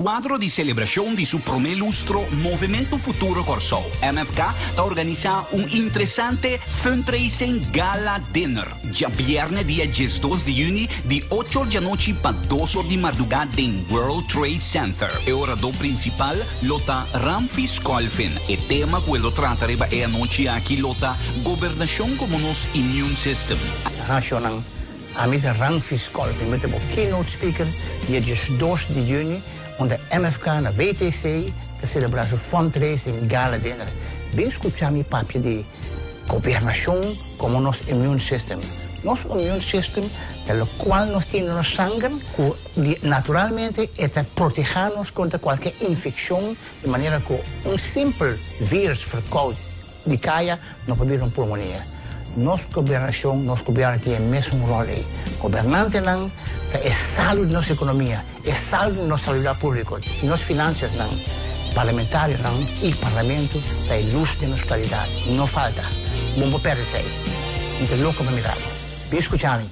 kuadro di selebrashon di su promé lustro Movementu Futuro Kòrsou, MFK, ta organisá un interesante Fundraising Gala Dinner djabièrnè dia 12 di yüni di ocho or djanochi pa 2 or di mardugá den World Trade Center. E oradó prinsipal lo ta Ramfis Kolfin. E tema ku e lo trata riba e anochi aki lo ta Gobernashon komo nos immune system. Rashonnan. Ami ta Ramfis Kolfin, mi ta bo keynote speaker dia 12 di yüni unda MFK na WTC ta selebrá su fundraising gala dinner. Bin skuchá mi papia di gobernashon komo nos immune system. Nos immune system ta lokual nos tin den nos sanger ku di naturalmente e ta protehá nos kontra kualke infekshon di manera ku un simpel virus verkoud di kaya no por bira un pulmonia. Nos gobernashon, nos gobièrnu tin e mesun ròl ei. Gobernantenan ta e salu di nos ekonomia, e salu di nos saludat públiko, di nos finansiasnan. Parlamentarionan i parlamento ta e lus den nos klaridat. No falta. Bo no por pèrdè esei. Mi ta loko pa mira bo. Bin skucha mi.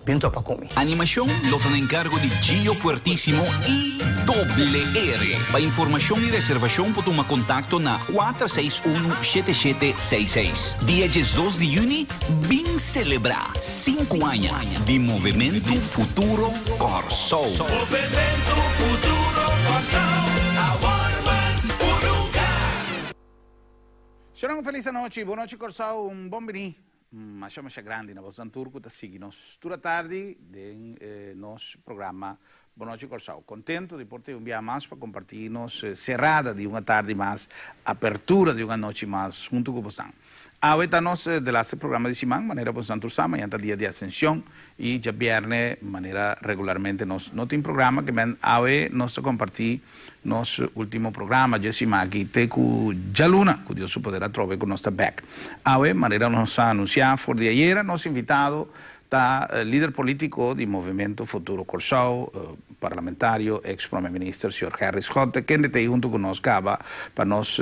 Bin topa ku mi. Animashon lo ta na enkargo di Gio Fuertisimo i Doble R. Pa informashon i reservashon por tuma kontakto na 461 7766. Dia 12 di yüni bin selebrá 5 aña di Movementu Futuro Kòrsou. Movementu Futuro Kòrsou, awor mas ku nunka! Shonnan un felis anochi, bon nochi Kòrsou, un bon biní masha masha grandi na bosnan tur ku ta sigui nos tur atardi den nos programa Bon Nochi Kòrsou. Kontentu di por tin un bia mas pa kompartí nos serada di un atardi mas, apertura di un anochi mas huntu ku bosnan. Awe ta nos delaste programa di siman, manera bosnan tur sa, mañan ta dia di Asenshon i djabièrnè manera regularmente nos no tin programa, ke men awe nos ta kompartí Nos ultimo programa dje siman aki te ku djaluna, ku Dios su poder atrobe ku nos ta bek. Awe, manera nos a anunsiá for di ayera, nos invitado ta lider polítiko di Movimento Futuro Kòrsou, parlamentario, eks prome minister señor Gerrit Schotte, kende ta ei huntu ku nos kaba pa nos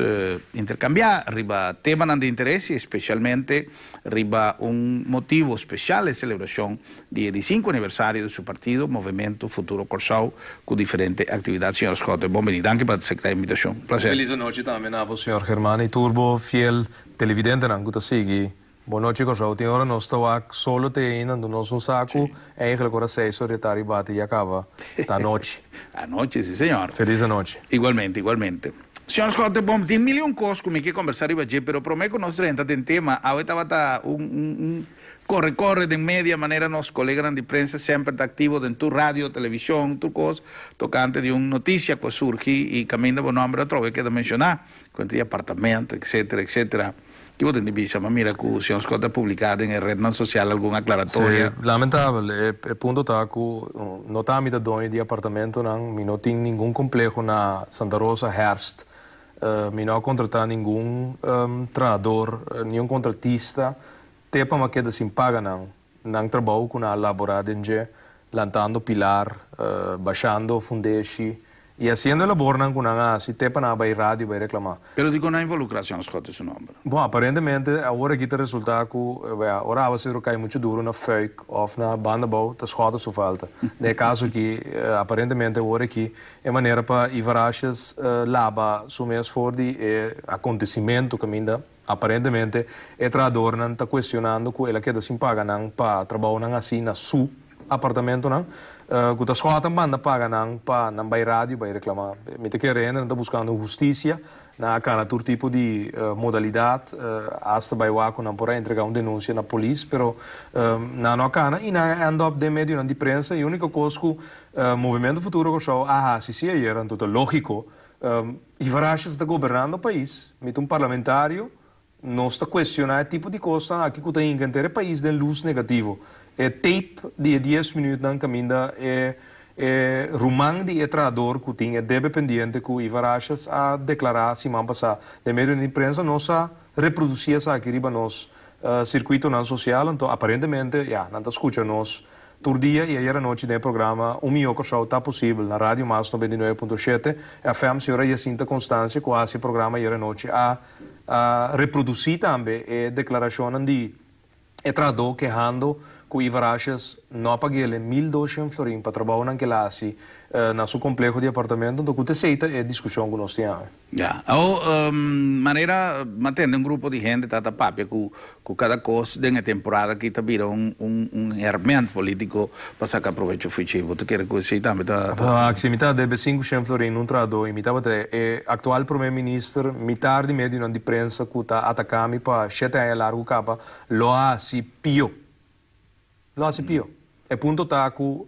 interkambiá riba temanan di interes i espesialmente riba un motivo spesial, e selebrashon di e di sinku aniversario di su partido, Movementu Futuro Kòrsou, ku diferente aktividat. Señor Schotte, bon bini. Danki pa acepta e invitashon. Plaser. Felis anochi tambe na bo, señor Germán, i tur bo fiel televidentenan ku ta sigui Bon Nochi Kòrsou. Tin ora nos ta wak solo te ainda, anto nos no sa ku eigenlijk ora seis or di tardi bati ya kaba ta anochi. Anochi, si señor. Felis anochi. Igualmente, igualmente. Señor Schotte, bon, tin mil i un kos ku mi ke kombersá riba dje, pero promé ku nos drenta den tema, awe tabata un un un Corre corre den media manera nos coleganan di prensa semper ta activo den tur radio, television, tur cos tocante di un noticia cu a surgi y caminda bo nomber atrobe keda menciona, cuenta di apartamento, etcetera, etcetera. Ki bo tin di bisa? M'a mira cu señor Schotte a publica den e rednan social algun aclaratoria. Si, lamentabel. E punto ta cu no ta mi ta doño di apartamentonan, mi no tin ningun compleho na Santa Rosa, Herst. Mi no a contrata ningun trahador, niun contratista. Te pa m'a keda sin paga nan, nan trabou ku nan a laborá den dje, lantando pilar, bashando fundeshi i hasiendo e labornan ku nan a hasi te pa nan a bai radio bai reklamá. Pero dikon nan involukrá Señor Schotte su nomber? Bon, aparentemente awor aki ta resultá ku, wea, ora awaseru kai muchu duru na Fuik òf na Bandabou, ta Schotte su falta. Den e kaso aki, aparentemente awor aki e manera pa Ivar Asjes laba su mes for di e akontesimentu kaminda Aparentemente e trahadornan ta cuestionando cu el a keda sin paga nan pa trabounan haci na su apartamentonan, cu ta schotan banda paga nan pa nan bay radio bay reclama. Mi ta kere hende nan ta buscando husticia, nan a cana tur tipo di modalidad, hasta bay wak cu nan por a entrega un denuncia na polis, pero nan no a cana y nan a end up den medionan di prensa y unico cos cu Movimento Futuro Curaçao a haci si ayer, anto ta logico, Ivar Asjes ta gobernando pais, mi ta un parlamentario, nos ta cuestiona e tipo di cosnan aki cu ta hinca enter e pais den luz negativo. E tape di e dies minuutnan caminda e e ruman di e trahador cu tin e debe pendiente cu Ivar Asjes a declara siman pasa den medio di prensa, nos a reproduci esaki riba nos circuitonan social, anto aparentemente ya nan ta scucha nos Tur dia i ayer anochi den e programa Un Mihó Kòrsou Ta Posibel na Radio Mas 99.7 FM señora Jacinta Constancia ku a hasi e programa ayer anochi a a reprodusí tambe e deklarashonnan di e trahadó kehando ku Ivar Asjes no a pag'el e 1200 florin pa trabounan ku el a hasi. Na su compleho di apartamento, anto cu ta esey ta e discusion cu nos tin awe. Ya. Awo, manera mi a tende un grupo di hende ta ta papia cu cu cada cos den e temporada aki ta bira un un un herment politico pa saca provecho fu dje. Bo ta kere cu esey tambe ta ta. Si mi ta debe 500 florin un trahador y mi tabata e actual prome minister, mitar di medionan di prensa cu ta ataca mi pa shete aña largo caba lo a haci pio. Lo haci pio. E punto ta cu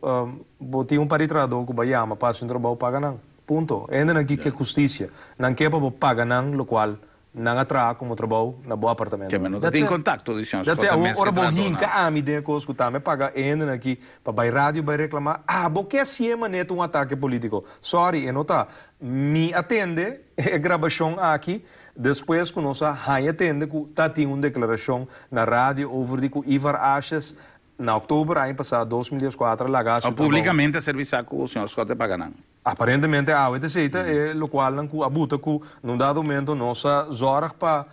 bo tin un par di trahador cu bo a yama pa haci un trabou, paga nan. Punto. E hendenan aki ke husticia. Nan ke pa bo paga nan locual nan a traha como trabou na bo apartamento. Ke no ta tin contacto di señor That's it. Schotte Awor mes ke ora bo trahadornan. hinca ami den e cos cu tambe paga e hendenan aki pa bay radio bay reclama, ah bo ke haci e manera ta un atake politico. Sorry, e no ta. Mi a tende e grabacion aki Despues ku nos a haña tende ku ta tin un deklarashon na radio over di ku Ivar Asjes na oktober aña pasá 2014 a laga su O trabou. publikamente a ser bisá ku señor Schotte paga nan. Aparentemente awe ta esei ta e lokualnan ku a buta ku na un dado momento nos a zòrg pa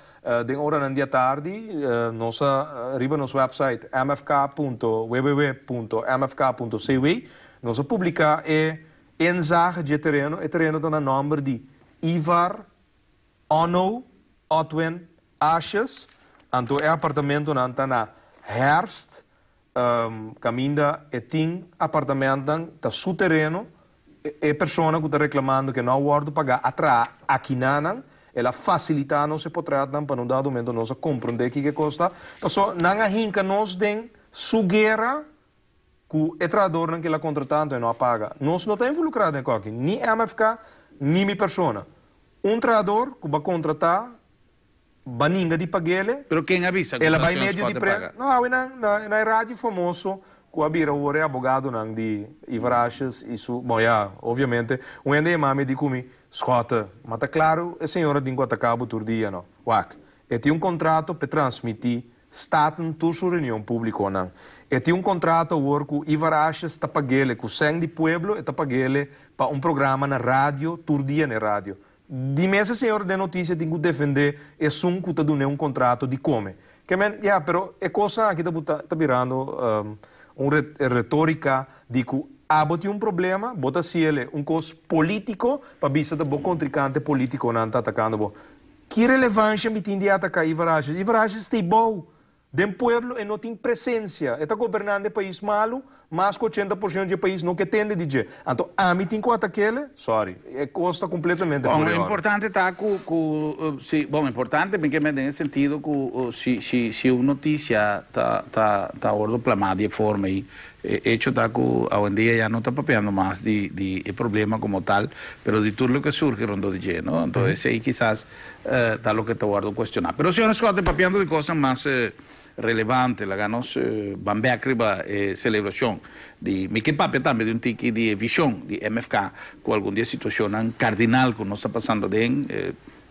den oranan di atardi nos a riba nos website mfk punto www punto mfk punto cw nos a publiká e inzage dje tereno. E tereno ta na nòmber di Ivar Onno, Otwin, Asjes, anto e apartamentonan ta na Herst, kaminda e tin apartamentnan ta su tereno, e persona ku ta reklamando ke no a wòrdu pagá a traha akinanan, el a fasilitá nos e potretnan pa na un dado momento nos a komprondé kiko e kos ta, paso nan a hinka nos den su guera ku e trahadornan ku el a kontratá anto e no a paga. Nos no ta involukrá den koki, ni MFK ni mi persona. Un trahador ku bo a kontratá ba ninga di pag'ele. Pero ken a bisa ku El a ta bai señor medio di Schotte pre. paga? No, awe nan na na e radio famoso ku a bira awor e abogadonan di Ivar Asjes i su, bon ya, obviamente, un hende a yama mi di ku mi, Schotte, ma ta klaru e señora tin ku ataká bo tur dia no. Wak, e tin un kontrato p'e transmití Staten tur su reunion públikonan. E tin un kontrato awor ku Ivar Asjes ta pag'ele ku sèn di pueblo, e ta pag'ele pa un programa na radio tur dia n'e radio. Di mes e señor den notisia tin ku defendé esun ku ta dun'é un kontrato di kome. Ke men, ya, pero e kosnan aki ta buta ta birando un retórika di ku abo tin un problema, bo ta hasiel un kos polítiko pa bisa ta bo kontrinkante polítikonan ta atakando bo. Ki relevansha mi tin di ataká Ivar Asjes? Ivar Asjes ta ibou. Den pueblo e no tin presensia. E ta gobernando e pais malu, mas ku 80% di e pais no ke tende di dje. Anto ami tin ku atak'ele? Sorry, e kos ta kompletamente Bon, for di orde. importante ta ku ku si, bon, importante mi ke men den e sentido ku si si si un notisia ta ta ta wordo plamá di e forma ei, E hecho ta cu awendia ya no ta papiando mas di di e problema como tal, pero di tur loke surgi rondó di dje, no? Anto esey kisas ta loke ta wordo cuestiona. Pero señor Schotte, papiando di cosnan mas relevante, laga nos ban bek riba e celebracion di, mi ke papia tambe di un tiki di e vision di MFK cu algun di e situacionnan cardinal cu nos ta pasando aden,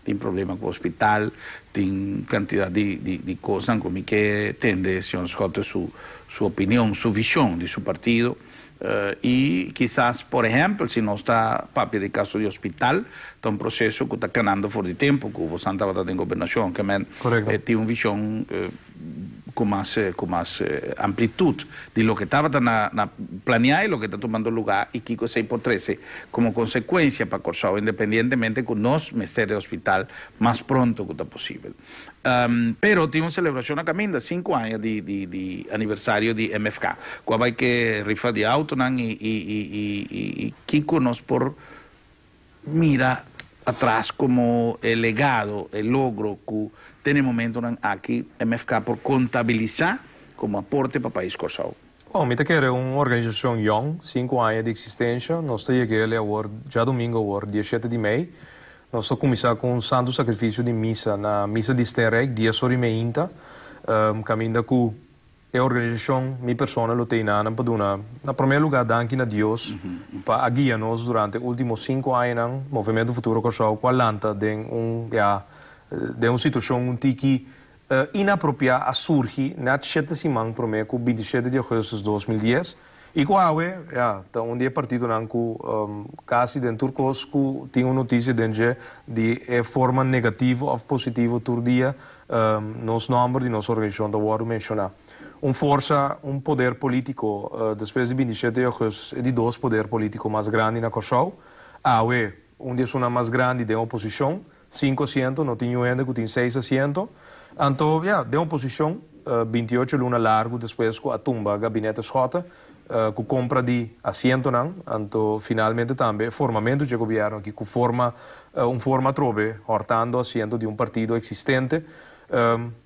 Tin problema ku hospital, tin kantidat di di kosnan ku mi ke tende señor Schotte su su opinion, su vishon di su partido. I kisas por ehèmpel si nos ta papia di kaso di hospital, ta un proseso ku ta kanando for di tempu ku bosan tabata den gobernashon, ke men tin un vishon ku mas ku mas amplitut di loke tabata na na planea i loke ta tumando lugá i kiko esei por trese komo konsekuensia pa Kòrsou independientemente ku nos mester e hospital mas pronto ku ta posibel. Pero tin un selebrashon na kaminda, 5 aña di di di aniversario di MFK ku a bai ke rifa di outonan i i i i i kiko nos por mira atras komo e legado, e logro ku te na e momentonan aki MFK por kontabilisá komo aporte pa pais Kòrsou. Bon, mi ta kere un organisashon yòn, 5 aña di eksistensha. Nos ta yega el awor djadumingu awor, 17 di mei. Nos ta kuminsá ku un santu sakrifisio di misa na Misa di Stenrijk, 10:30, kaminda ku E organisashon Mi Persona lo tei nanan pa duna na promé lugá danki na Dios pa a guia nos durante último 5 añanan. Movementu Futuro Kòrsou ku a lanta den un ya den un situashon un tiki inapropiá a surgi nèt 7 siman promé ku 27 di ougùstùs 2010 i ku awe ya ta un di e partidonan ku kasi den tur kos ku tin un notisia den dje di e forma negativo òf positivo tur dia. Nos nòmber di nos organisashon ta wòrdu menshoná. Un forsa, un poder polítiko, despues di 27 di ougùstùs, e di dos poder polítiko mas grandi na Kòrsou. Awe, un di esunnan mas grandi den oposishon, sinku asiento, no tin niun hende ku tin seis asiento. Anto, ya, den oposishon, 28 luna largu despues ku a tumba gabinete Schotte, ku kompra di asientonan, anto finalmente tambe e formamentu dje gobièrnu aki ku forma un forma atrobe hòrtando asiento di un partido eksistente,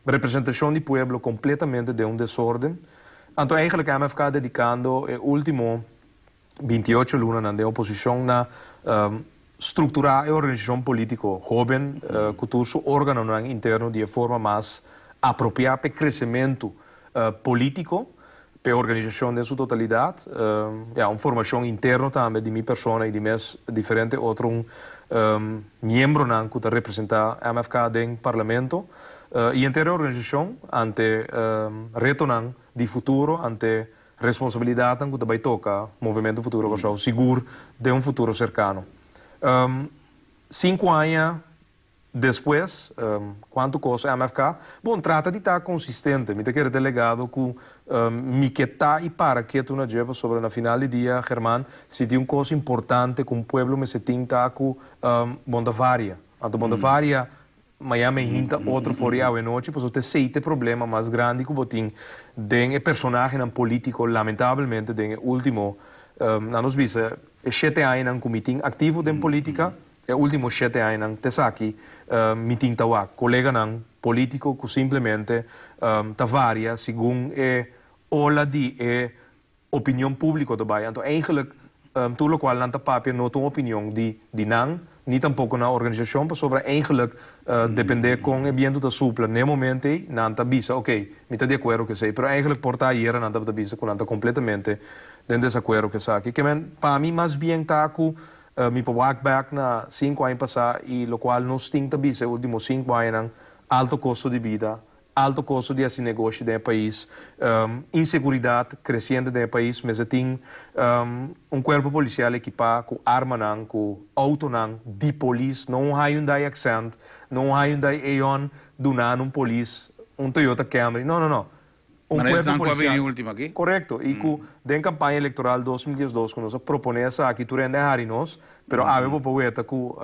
Representashon di pueblo kompletamente den un desorden. Anto eigenlijk MFK dedikando e ultimo 28 lunanan den oposishon na strukturá e organisashon polítiko hóben ku tur su órganonan interno di e forma mas apropiá p'e kresementu polítiko, p'e organisashon den su totalidat. Ya, un formashon interno tambe di mi persona i di mes diferente otro miembronan ku ta representá MFK den Parlamento i henter e organisashon ante retonan di futuro, ante responsabilidatnan ku ta bai toka Movementu Futuro Kòrsou sigur den un futuro serkano. Sinku aña Despues, kuantu kos MFK? Bon, trata di ta konsistente. Mi ta kere delegado ku mi ke ta i para ketu na dje pasobra na final di dia, German, si tin un kos importante ku un pueblo mester tin ta ku bon ta varia. Anto bon ta varia mañana me hinta otro for di awenochi pasobra ta esei ta e problema mas grandi ku bo tin den e personahenan politiko lamentablemente den e ultimo, nan nos bisa, e shete añanan ku mi tin aktivo den politika. E ultimo shete añanan te esaki mi tin ta wak koleganan politico cu simplemente ta varia segun e ola di e opinion publico ta bay. Anto eigenlijk tur locual nan ta papia no ta un opinion di di nan ni tampoco nan organisacion pasobra eigenlijk depende con e biento ta supla n'e momento ey nan ta bisa ok mi ta di acuerdo cu esey pero eigenlijk por ta ayera nan tabata bisa cu nan ta completamente den desacuerdo cu esaki. Kemen pa mi mas bien ta cu Mi por wak bek na sinku aña pasá i lokual nos tin ta bisa e último sinku añanan, alto kosto di bida, alto kosto di hasi negoshi den e pais, inseguridat kresiente den e pais, mester tin un kuerpo polisial ekipá ku armanan, ku outonan di polis, no un Hyundai Accent, no un Hyundai Eon duná na un polis, un Toyota Camry, no, no, no. Un Manera kuerpo esnan ku a bini polisial. último aki. Korekto. I ku den kampaña elektoral 2012 ku nos a proponé esaki tur hende a hari nos, pero awe bo por weta ku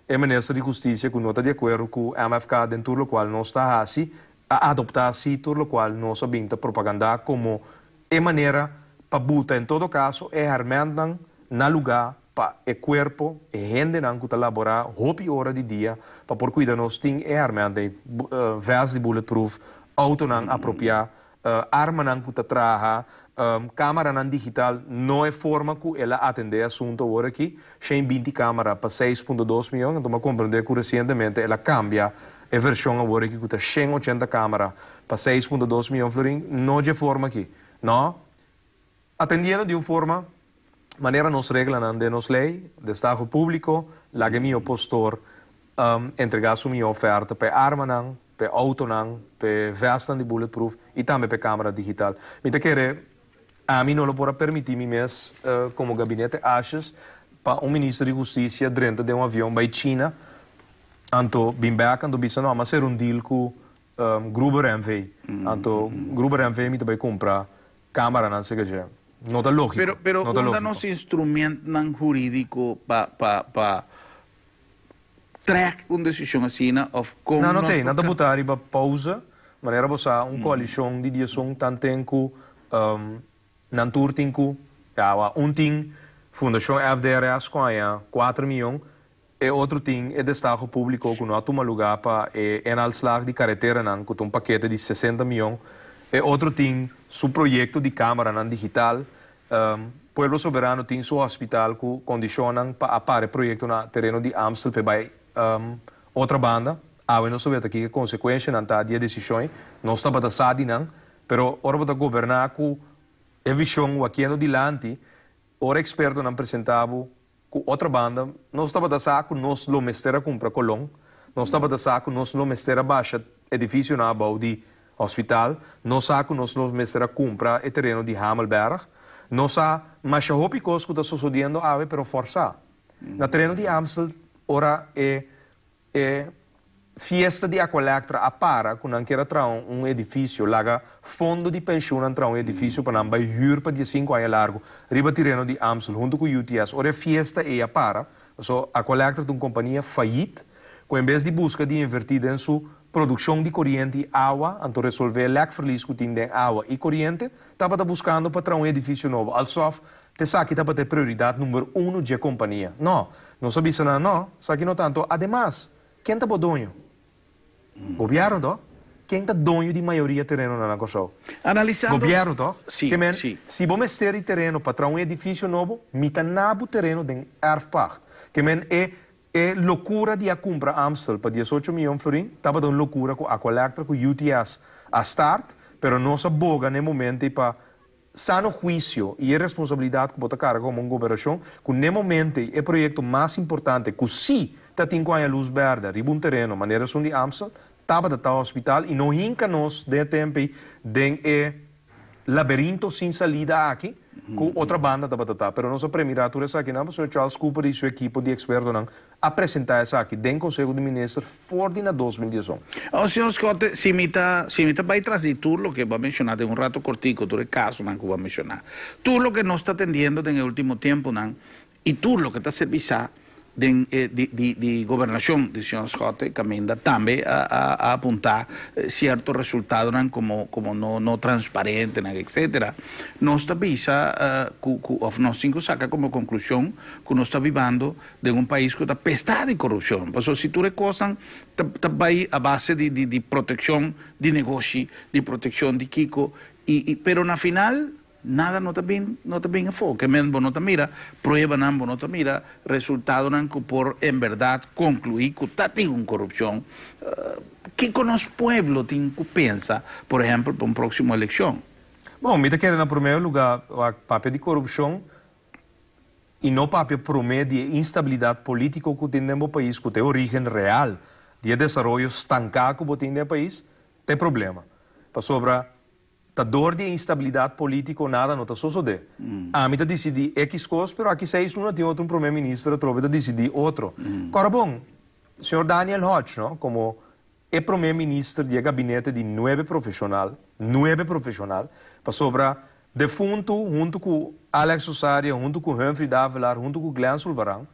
e minister di hustisia ku no ta di akuerdo ku MFK den tur lokual nos ta hasi, a adoptá si tur lokual nos a bin ta propagandá komo e manera pa buta en todo kaso e hèrmèntnan na lugá pa e kuerpo, e hendenan ku ta laborá hopi ora di dia pa por kuida nos tin e hèrmènt ei, vest di bulletproof, outonan apropiá, armanan ku ta traha, kámaranan digital, no e forma ku el a atendé e asuntu awor aki, 120 kámara pa 6.2 mion, anto mi a komprendé ku resientemente el a kambia e vershon awor aki ku ta 180 kámara pa 6.2 mion florin, no dje forma aki, no. Atendiendo di un forma manera nos reglanan den nos ley, destaho publico, laga e mihó postor entrega su mihó oferta pa e armanan, pa e autonan, pa e vestnan di bulletproof y tambe pa e camera digital. Mi ta kere ami no lo por a permiti mi mes como gabinete Asjes pa un minister di husticia drenta den un avion bay China anto bin bek anto bisa no, mi a hacer un deal cu Gruber NV. Anto Gruber NV mi ta bay cumpra Camaranan sega dje. No ta logico. Pero pero No ta unda logico. nos instrumentnan huridico pa pa pa trek un decision asina of con Nan no nos t'ei. por Nan ta ca. buta riba pauze. Manera bo sa un coalicion di diesun tanten cu nan tur tin cu ya un tin Fundacion FDRS cu haña cuatro miyon E otro tin e destaho públiko ku no a tuma lugá pa e inhaalslag di kareteranan ku ta un pakete di 60 mion. E otro tin su proyekto di kámaranan digital. Pueblo Soberano tin su hospital ku kondishonnan pa a para e proyekto na tereno di Amstel p'e bai otra banda. Awe nos ta weta kiko e konsekuenshanan ta di e desishon ei. Nos tabata sa di nan, pero ora bo ta goberná ku e vishon wakiendo dilanti, ora ekspertonan presentá bo Ku otro banda, nos tabata sa ku nos lo mester a kumpra kolon, nos tabata sa ku nos lo mester a basha edifisionan abou di hospital, nos sa ku nos lo mester a kumpra e tereno di Hamelberg, nos sa masha hopi kos ku ta sosodiendo awe pero fòrsá. Na tereno di Amstel ora e e. fiesta di Aqualectra a para ku nan kier a traha un edifisio, laga fondo di penshunnan traha un edifisio pa nan bai hür pa 15 aña largu riba tereno di Amstel huntu ku UTS. Ora e fiesta ei a para, pasobra Aqualectra ta un kompania fayit ku en bes di buska di invertí den su produkshon di koriente i awa, anto resolvé e lèkverlies ku tin den awa i koriente, tabata buskando pa traha un edifisio nobo. Alsof ta esaki tabata e prioridat number uno dje kompania. No, nos a bisa nan, no, esaki no ta. Anto ademas, ken ta bo doño? Gobièrnu to? Ken ta doño di mayoria terenonan na Kòrsou? Analisando. Gobièrnu to? Si, Ke men, si. si bo mester di tereno pa traha un edifisio nobo, mi ta na bo tereno den erfpacht. Ke men, e e lokura di a kumpra Amstel pa 18 mion florin tabata un lokura ku Aqualectra ku UTS a start, pero nos a boga na e momento ei pa sano huisio i e responsabilidat ku bo ta karga komo un gobernashon, ku n'e momento ei e proyekto mas importante ku sí ta tin ku haña lus bèrdè riba un tereno manera esun di Amstel tabata ta hospital i no hinka nos den e tempu ei den e laberinto sin salida aki ku Otrabanda tabata ta. Pero nos a premirá tur esakinan pasobra Charles Cooper i su ekipo di ekspertonan a presentá esaki den Konseho di Minister for di na 2011. Oh, señor Schotte, si mi ta, si mi ta bai tras di tur loke bo a menshoná den un rato kortiko, tur e kasonan ku bo a menshoná, tur loke nos ta atendiendo den e último tempunan i tur loke ta ser bisá den e di di di gobernashon di señor Schotte kaminda tambe a a a apuntá sierto resultadonan komo komo no no transparentenan etcetera, nos ta bisa ku ku òf nos tin ku saka komo konklushon ku nos ta bibando den un pais ku ta pestá di korupshon. Pasobra si tur e kosnan ta ta bai a base di di di protekshon di negoshi, di protekshon di kiko i i pero na final nada no ta bin no ta bin afó. Ke men bo no ta mira pruebanan, bo no ta mira resultadonan ku por en bèrdat konkluí ku ta tin un korupshon. Kiko nos pueblo tin ku pensa, por ehèmpel pa un próksimo elekshon? Bon, mi ta kere na promé lugá wak papia di korupshon i no papia promé di e instabilidat polítiko ku tin den bo pais ku ta e orígen real di e desaroyo stanká ku bo tin den e pais, ta e problema. Pasobra ta dor di e instabilidat polítiko nada no ta sosodé. Ami ta disidí ekis kos, pero aki seis luna tin otro un promé minister atrobe ta disidí otro. Kòrda bon, señor Daniel Hodge, no, komo e promé minister di e gabinete di nuebe profeshonal, nuebe profeshonal, pasobra defuntu huntu ku Alex Osaria, huntu ku Humphrey Davelaar, huntu ku Glenn Sulvaran,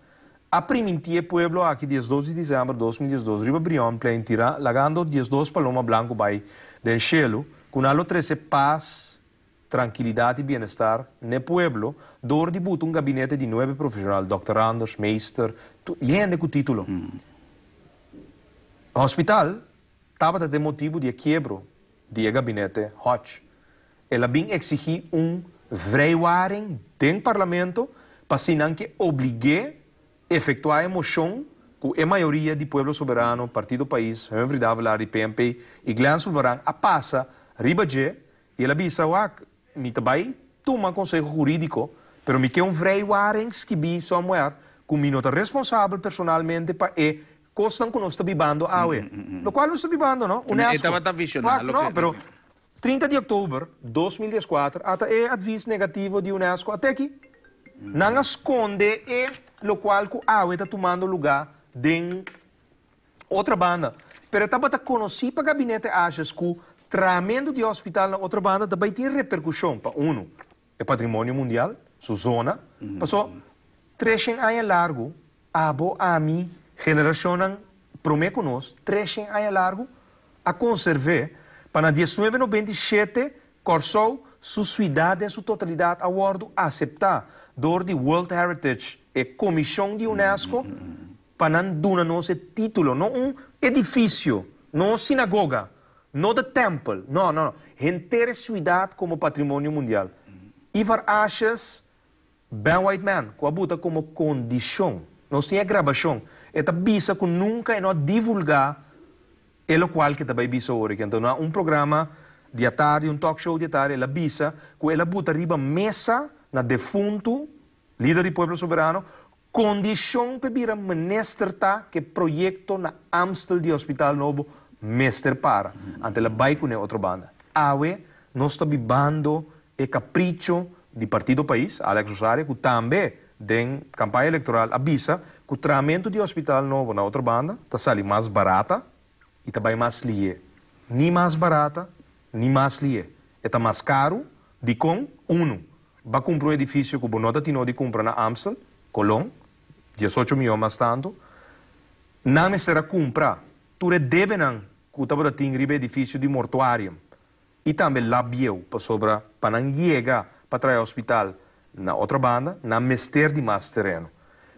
a primintí e pueblo aki 12 di desèmber 2012 riba Brionplein tira lagando 12 paloma blanku bai den shelu ku nan lo trese pas, trankilidat i bienestar n'e pueblo dor di buta un gabinete di nuebe profeshonal, dòkter Anders, meester, tur hende ku título. Hospital tabata den motibu di e kiebro di e gabinete Hodge. El a bin exigi un vrijwaring den parlamento pa si nan ke oblig'é efectua e mocion cu e mayoria di Pueblo Soberano, Partido Pais, Humphrey Davelaar di PNP y Glenn Sulvaran a pasa riba dje y el a bisa, Wak, mi ta bai tuma conseho huridico, pero mi ke un vrijwaring skibi somewhere cu mi no ta responsabel personalmente pa e kosnan ku nos ta bibando awe. Lokual nos ta bibando, no? E UNESCO. tabata visioná Wak, loke. no, pero 30 di òktober 2014 ata e advis negativo di UNESCO a teki. Nan a skonde e lokual ku awe ta tumando lugá den Otrabanda. Pero e tabata konosí pa gabinete Asjes ku trahamentu di hospital na Otrabanda ta bai tin reperkushon pa unu, e patrimonio mundial, su zona, paso 300 aña largu abo, ami, generashonnan promé ku nos, 300 aña largu a konserv'é pa na 1997 Kòrsou su suidat den su totalidat a wòrdu aseptá dor di World Heritage, e komishon di UNESCO, pa nan duna nos e título, no un edifisio, no sinagoga, no de tèmpel, no, no, no, henter e suidat komo patrimonio mundial. Ivar Asjes, Ben Whiteman, ku a buta komo kondishon, nos tin e grabashon, e ta bisa ku nunka e no a divulgá e lokual ke ta bai bisa ora aki. Anto na un programa di atardi, un talk show di atardi, el a bisa ku el a buta riba mesa na defuntu lider di Pueblo Soberano, kondishon p'e bira minister ta ku e proyekto na Amstel di hospital nobo mester para. Anto el a bai kuné otro banda. Awe nos ta bibando e kapricho di Partido Pais, Alex Rosario, ku tambe den kampaña elektoral a bisa ku trahamentu di hospital nobo na otro banda ta sali mas barata. i ta bai mas lihé. Ni mas barata, ni mas lihé. E ta mas karu, dikon? Unu, bo a kumpra un edifisio ku bo no ta tin nodi kumpra na Amstel, Colon, 18 mion mas tantu. Nan mester a kumpra tur e debenan ku tabata tin riba e edifisio di mortuarium i tambe lab bieu pasobra pa nan yega pa traha e hospital na otra banda nan mester di mas tereno.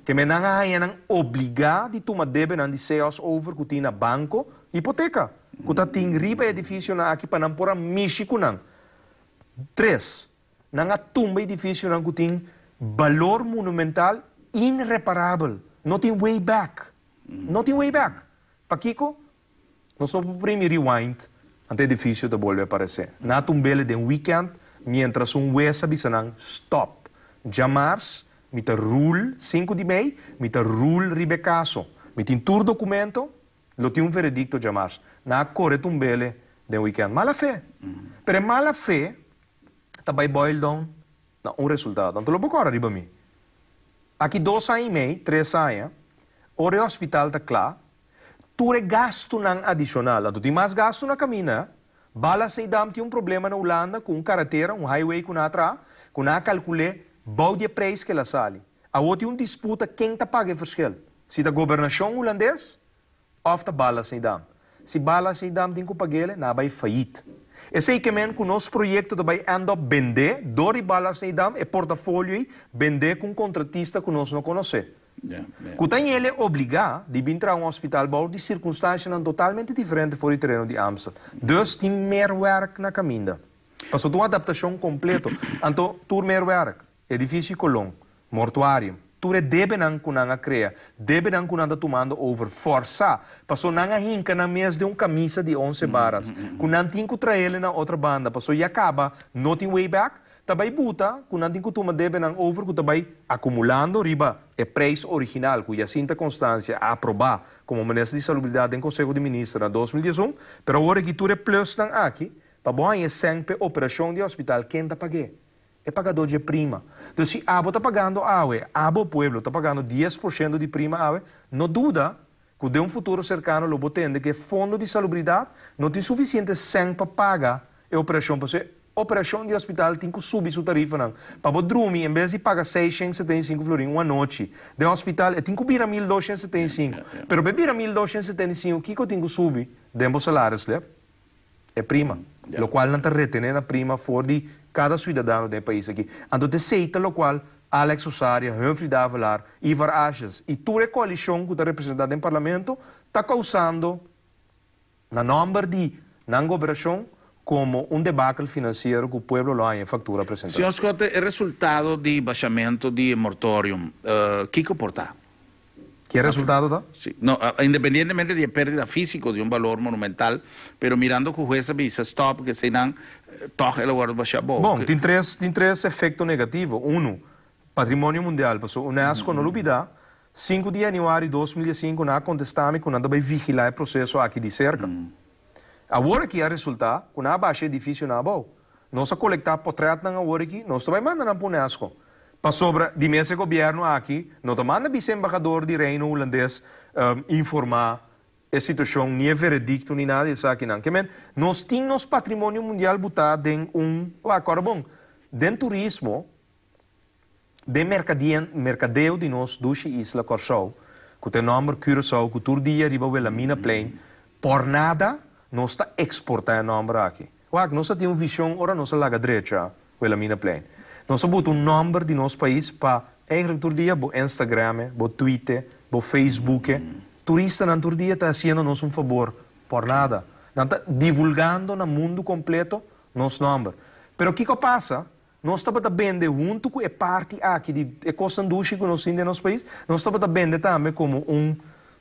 Ke men nan a haña nan obligá di tuma debenan di CEOS over ku tin na banko, hipoteka, ku ta tin riba e edifisionan aki pa nan por a mishi ku nan. Tres, nan a tumba edifisionan ku tin balor monumental inreparabel, no tin way back, no tin way back. Pakiko? Nos no por primi rewind ante edifisio ta bolbe aparesé. Nan a tumb'el den weekend mientras un wes a bisa nan stop. Djamars mi ta rule sinku di mei, mi ta rule riba e kaso. Mi tin tur dokumento, lo tin un veredikto djamars. Nan a kore tumb'el den weekend. Mala fe. Pero e mala fe ta bai boil down na un resultado. Anto lo bo kòrda riba mi. Aki dos aña i mei, tres aña, ora e hospital ta kla, Tur e gastunan adishonal. Anto tin mas gastu na kaminda. Bala Seidam tin un problema na Hulanda ku un karatera, un highway ku nan a traha, ku nan a kalkul'é bou di e preis ku el a sali. Awor tin un disputa ken ta paga e verschil, si ta gobernashon hulandes òf ta Bala Seidam. Si Bala Seidam tin ku pag'el, nan a bai fayit. Esei ke men ku nos proyekto ta bai end up bendé dor di Bala Seidam e portafolio ei bendé ku un kontratista ku nos no konosé. Ku ta ñele obligá di bin traha un hospital bou di sirkunstanshanan totalmente diferente for di tereno di Amstel. Dus tin mer wèrk na kaminda. Pasobra ta un adaptashon kompleto. Anto tur mer wèrk, edifisio Colon, mortuarium, tur e debenan ku nan a krea, debenan ku nan ta tumando over, fòrsá, pasobra nan a hinka nan mes den un kamisa di onse baras, ku nan tin ku traele na otro banda, pasobra ya kaba no tin way back, Ta bai buta ku nan tin ku tuma debenan over ku ta bai akumulando riba e preis original ku Jacinta Constancia a aprobá komo Minister di Salubridat den Konseho di Minister na 2011, pero awor aki tur e plusnan aki pa bo haña e sèn p'e operashon di hospital ken ta pag'é? E pagadó dje prima. Dus si abo ta pagando awe, abo pueblo ta pagando 10% di prima awe, no duda ku den un futuro serkano lo bo tende ku e fondo di salubridat no tin sufisiente sèn pa paga e operashon pasobra e Operashon di hospital tin ku subi su tarifanan. Pa bo drumi, en bes di paga 675 florin un anochi den hospital, e tin ku bira 1275. Pero pa e bira 1275, kiko tin ku subi den bo salario slip? E prima. Lokual nan ta retené na prima for di kada suidadano den e pais aki. Anto ta esei ta lokual Alex Osaria, Humphrey Davelaar, Ivar Asjes i tur e koalishon ku ta representá den parlamento ta kousando Na nòmber di nan goberashon komo un debakel finansiero ku pueblo lo haña e faktura presentá. Señor Schotte, e resultado di bashamentu di e mortorium, kiko por ta? Ki e resultado ta? Si. No, independientemente di e pérdida físiko di un balor monumental, pero mirando ku hues a bisa stòp, ku eseinan tòg el a wòrdu bashá bou. Bon, tin tres, tin tres efekto negativo. Unu, patrimonio mundial, pasobra UNESCO no lubidá 5 di yanüari 2005 nan a kontestá mi ku nan ta bai vigilá e proseso aki di serka. Awor aki a resultá ku nan a basha e edifisionan abou. Nos a kolektá potrètnan awor aki, nos ta bai manda nan pa UNESCO. Pasobra di mes e gobièrnu aki no ta manda bise embahador di Reino Hulandes informá e situashon, ni e veredikto, ni nada di esakinan. Ke men, nos tin nos patrimonio mundial butá den un, wak, kòrda bon, den turismo, Den merkadeo di nos dushi isla Kòrsou, ku ta e nòmber Curaçao ku tur dia riba Wilhelminaplein, pòrnada nos ta eksportá e nòmber aki. Wak, nos a tin un vishon ora nos a laga drecha Wilhelminaplein. Nos a buta un nòmber di nos pais pa eigenlijk tur dia bo Instagrame, bo tweete, bo Facebooke. Turistanan tur dia ta hasiendo nos un fabor pòrnada. Nan ta divulgando na mundu kompleto nos nòmber. Pero kiko a pasa? Nos tabata bende huntu ku e parti aki di e kosnan dushi ku nos tin den nos pais, nos tabata bende tambe komo un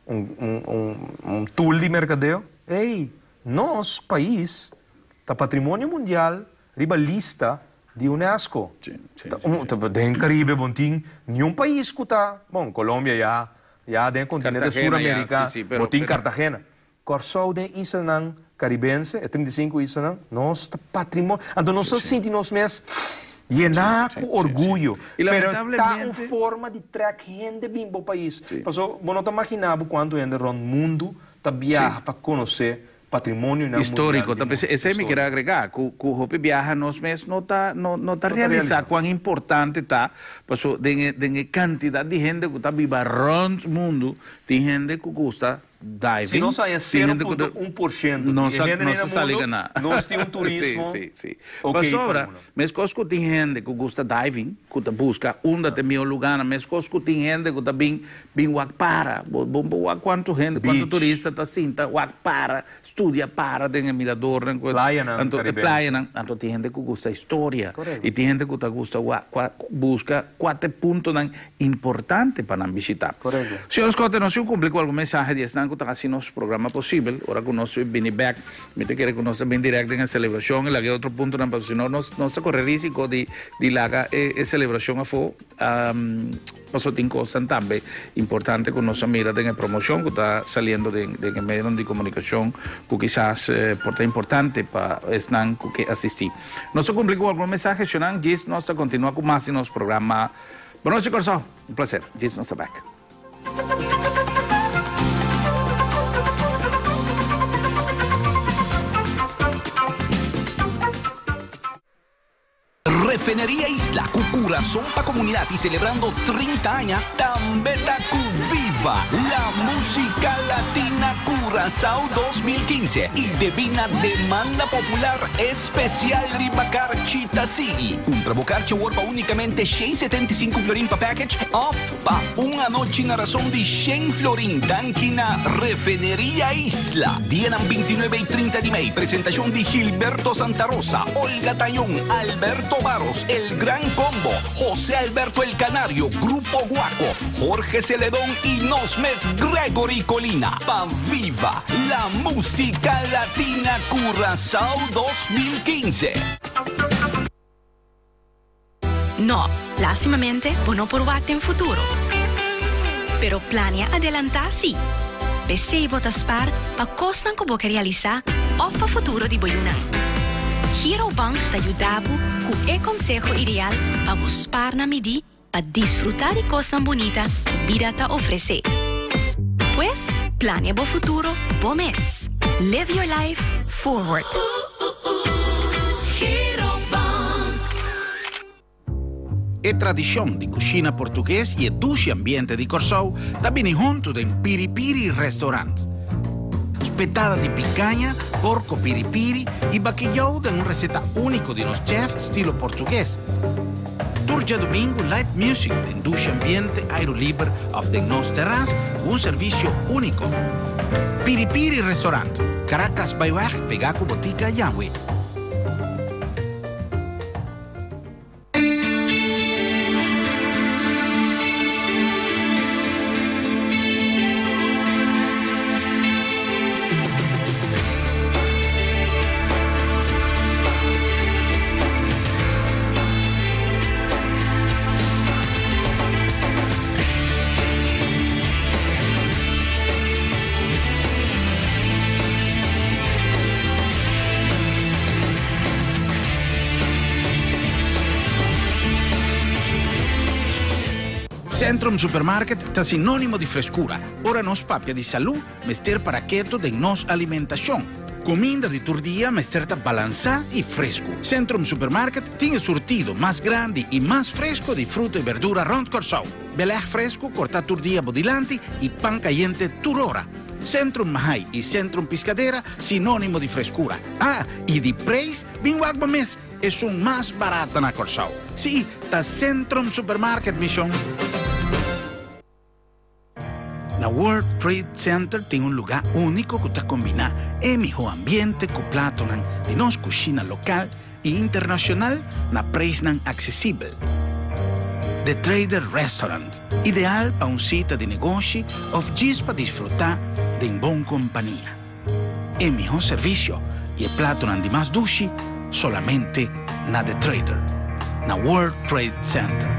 un un un tool di merkadeo. Ey, nos pais ta patrimonio mundial riba lista di UNESCO. Ta un ta den Karibe bon tin niun pais ku ta, bon Colombia ya ya den e kontinente Sur Amerika bo tin Cartagena. Kòrsou den islanan karibense, e 35 islanan, nos ta patrimonio. Anto nos ta sinti nos mes yená ku orguyo. Pero ta un forma di trèk hende bin bo pais. Pasobra bo no ta maginá bo kuantu hende rònt mundu ta. Ta biaha pa konosé patrimonionan mundial Históriko, di ta nos p'esei esei mi kier historia. agregá, ku ku hopi biaha nos mes no ta no no ta No ta realisá realisá. kuan importante ta, paso den e den e kantidat di hende ku ta biba rònt mundu tin hende ku gusta Si diving, nos haña tin sero hende ku punto ta un por shento di nos e ta hendenan nos na ta sali mundu, ganá. nos tin un Sí, turismo sí, sí. ok pa Pasobra mundu. meskos ku tin hende ku gusta diving, ku ta buska unda ta e mihó lugánan, meskos ku tin hende ku ta bin Bin wak para, bo bo bo wak kuantu hende, kuantu Beach. turista ta sinta wak para, studia para den e miradornan ku Playanan anto e karibense. playanan, anto tin hende ku gusta historia Korekto. i tin hende ku ta gusta wak kua buska kua ta e puntonan importante pa nan bishita. Korekto. Señor Schotte, nos tin kumpli ku algun mensahe di esnan ku ta hasi nos programa posibel, ora ku nos bini bèk mi ta kere ku nos ta bin dirèkt den e selebrashon i laga e otro puntonan pasobra si no nos nos ta kore risiko di di laga e e selebrashon afó. Pasobra tin kosnan tambe importante ku nos a mira den e promoshon ku ta saliendo den e medionan di komunikashon ku kisas por ta importante pa esnan ku ke asistí. Nos a kumpli ku algun mensahe, shonnan. Djis nos ta kontinuá ku mas di nos programa Bon nochi Kòrsou. Un plaser. Djis nos ta bèk. Refineria Isla ku kurason pa komunidat i selebrando 30 aña tambe ta ku Viva La Musica Latina Curaçao 2015 i debí na demanda popular espesial riba karchi ta sigui. Kumpra bo karchi awor pa únikamente 175 florin pa package òf pa un anochi na rason di shen florin danki na Refineria Isla. Dianan 29 i 30 di mei, presentashon di Gilberto Santa Rosa, Olga Tañón, Alberto Barros, El Gran Combo, José Alberto El Canario, Grupo Guaco, Jorge Celedón i nos mes Gregory Colina. Pa Viva la Musica Latina Curaçao 2015. No, lastimamente bo no por wak den futuro. Pero plania adelantá sí. P'esei bo ta spar pa kosnan ku bo ke realisá òf pa futuro di bo yunan. Girobank ta yuda bo ku e konseho ideal pa bo spar na midí pa disfrutá di kosnan bunita ku bida ta ofresé. Pues, plania bo futuro bo mes. Live your life forward. E tradishon di kushina portugues i e dushi ambiente di Kòrsou ta bini huntu den Piri Piri Restaurant. Spetada di pikaña, porko piri piri i bakeyou den un reseta úniko di nos chef stilo portugues. Tur djadumingu live music den dushi ambiente airu liber òf den nos terras ku un servisio úniko. Piri Piri Restaurant, Caracas Byweg pegá ku Botica Yahwe. Centrum Supermarket ta sinónimo di freskura. Ora nos papia di salú, mester para keto den nos alimentashon. Kuminda di tur dia mester ta balansá i fresku. Centrum Supermarket tin e surtido mas grandi i mas fresku di fruta i berdura rònt Kòrsou. Belèg fresku kortá tur dia bo dilanti i pan kayente tur ora. Centrum Mahai i Centrum Piscadera sinónimo di freskura. Ah, i di preis, bin wak bo mes, esun mas barata na Kòrsou. Sí, ta Centrum Supermarket, mi shon. Na World Trade Center tin un lugá úniko ku ta kombiná e mihó ambiente ku platonan di nos kushina lokal i internashonal na preisnan aksesibel. The Trader Restaurant, ideal pa un sita di negoshi òf djis pa disfrutá den bon kompania. E mihó servisio i e platonan di mas dushi solamente na The Trader, na World Trade Center.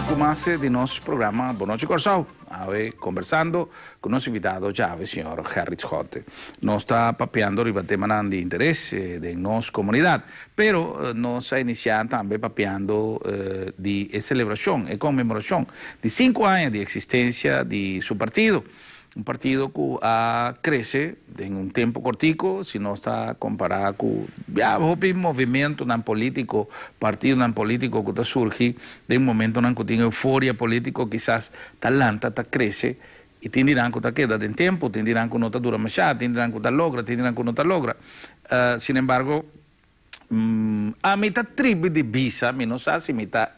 Ku mas. mas di nos programa Bon Nochi Kòrsou. Awe kombersando ku nos invitado djawe señor Gerrit Schotte. Nos ta papiando riba temanan di interes den nos komunidat, pero nos a inisiá tambe papiando di e selebrashon, e konmemorashon di sinku aña di eksistensia di su partido. Un partido ku a krese den un tempu kortiku, si nos ta kompará ku ya hopi movimentunan polítiko, partidonan polítiko ku ta surgi den momentunan ku tin euforia polítiko kisas ta lanta, ta krese i tin di nan ku ta keda den tempu, tin di nan ku no ta dura mashá, tin di nan ku ta logra, tin di nan ku no ta logra. Sinembargo, ami ta tribi di bisa, mi no sa si mi ta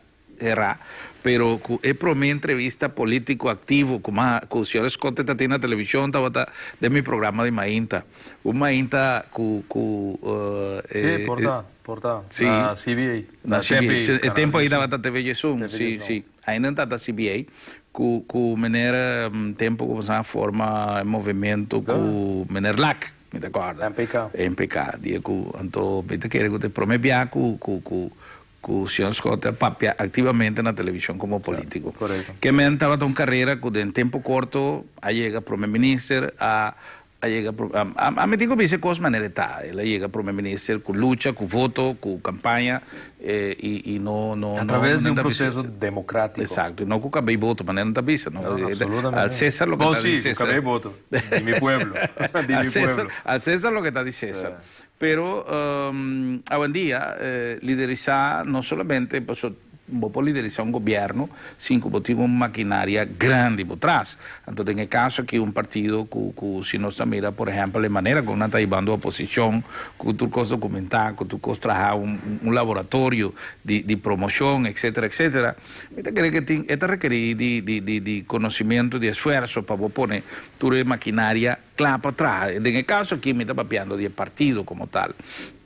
Era, pero ku e promé entrevista polítiko aktivo ku ma ku señor Schotte ta tin na televishon tabata den mi programa di mainta. Un mainta ku ku Sí, por ta, por ta. Sí. Na CBA. Na Na CBA. TV, E Canal tempo ei Diesun. tabata TV Diesun, TV sí, Diesun. sí. Ainda no tabata CBA. Ku ku meneer tempo ku boso a forma e movimento ku meneer Lak, mi ta kòrda. MPK. MPK. Dia ku anto mi ta kere ku ta e promé bia ku ku ku Ku señor Schotte a papia aktivamente na televishon komo polítiko. Ke men tabata un karera ku den tempu korto a yega prome minister, a a yega a mi tin ku bisa e kos manera e ta. El a yega prome minister ku lucha, ku voto, ku kampaña i i no no A traves di un proseso demokratiko. Eksakto, i no ku kabei voto, manera nan ta bisa no. No, absolutamente. Al Cesar loke Bon ta di si, ku Cesar. kabei voto, di mi pueblo, di mi pueblo. Al Cesar loke ta di Cesar. Pero awendia liderisá no solamente paso bo por liderisá un gobierno sin ku bo tin un makinaria grandi bo tras. Anto den e kaso aki un partido ku ku si nos ta mira por ehèmpel e manera kon nan ta hibando oposishon ku tur kos dokumentá, ku tur kos traha un un laboratorio di di promoshon etcetera etcetera mi ta kere ke tin e ta rekerí di di di di konosimiento di esfuerso pa bo pone tur e makinaria Kla pa traha. Den e kaso aki mi ta papiando di e partido komo tal.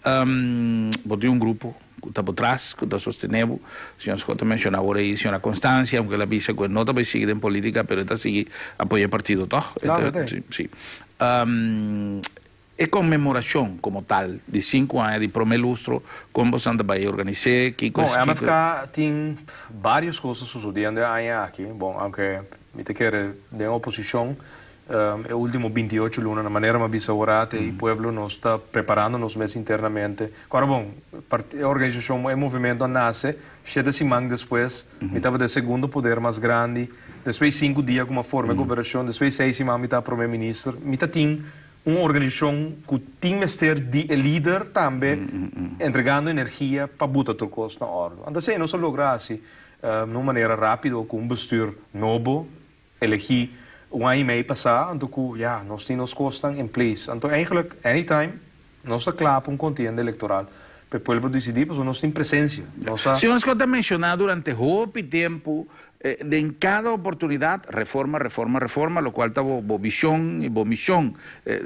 Bo tin un grupo ku ta bo tras, ku ta sostené bo. Señor Scott a menshoná awor ei señora Constancia, aunke el a bisa ku e no ta bai sigui den polítika, pero e ta sigui apoyá e partido tòg. Claro, e ta. Sí, sí. E konmemorashon komo tal di sinku aña di promé lustro, kon bosan ta bai organis'é? Kiko Bon, MFK tin vários kos ta susodiendo e aña aki. Bon, aunke mi ta kere den oposishon, E ultimo 28 luna, na manera mi a bisa ora te i pueblo nos ta preparando nos mes internamente. Ku ora bon, e organisashon, e movimento a nase shete siman despues, mi tabata e segundo poder mas grandi, despues sinku dia ku mi a forma e goberashon, despues seis siman mi ta prome minister. Mi ta tin un organisashon ku tin mester di e lider tambe entregando energia pa buta tur kos na òrdu. Anto esei nos a logra hasi na un manera rápido ku un bestuur nobo Elegí un aña i mei pasá, anto ku ya, nos tin nos kosnan in place. Anto eigenlijk, anytime, nos ta kla pa un kontienda elektoral pa e pueblo disidí, pasobra nos tin presensia. Nos a. Señor Scott a menshoná durante hopi tempu, den kada oportunidat, reforma, reforma, reforma, lokual ta bo bo vishon i bo mishon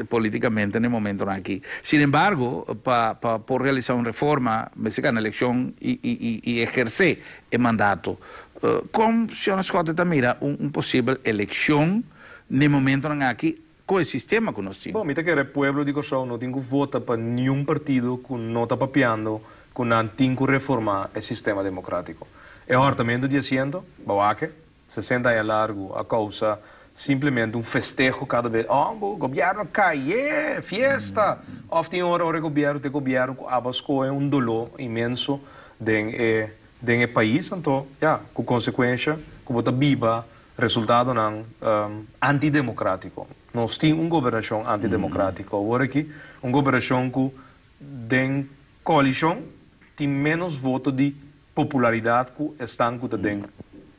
politikamente na e momentonan aki. Sin embargo, pa pa por realisá un reforma, mester gana elekshon i i i ehersé e mandato. Kon señora Schotte ta mira un posibel elekshon n'e momentonan aki ku e sistema ku nos tin? Bon, mi ta kere pueblo di Kòrsou no tin ku vota pa niun partido ku no ta papiando ku nan tin ku reformá e sistema demokratiko. E hòrtamentu di asiento, bawake, 60 aña largu a kousa simplemente un festeho kada bes, oh, bo gobièrnu kai, yee, fiesta! Òf tin ora ora e gobièrnu ta e gobièrnu ku aba skohe un doló inmenso den e Den e pais anto, ya, ku konsekuensha ku bo ta biba resultadonan antidemokratiko. Nos tin un gobernashon antidemokratiko awor aki, un gobernashon ku den koalishon tin ménos voto di popularidat ku esnan ku ta den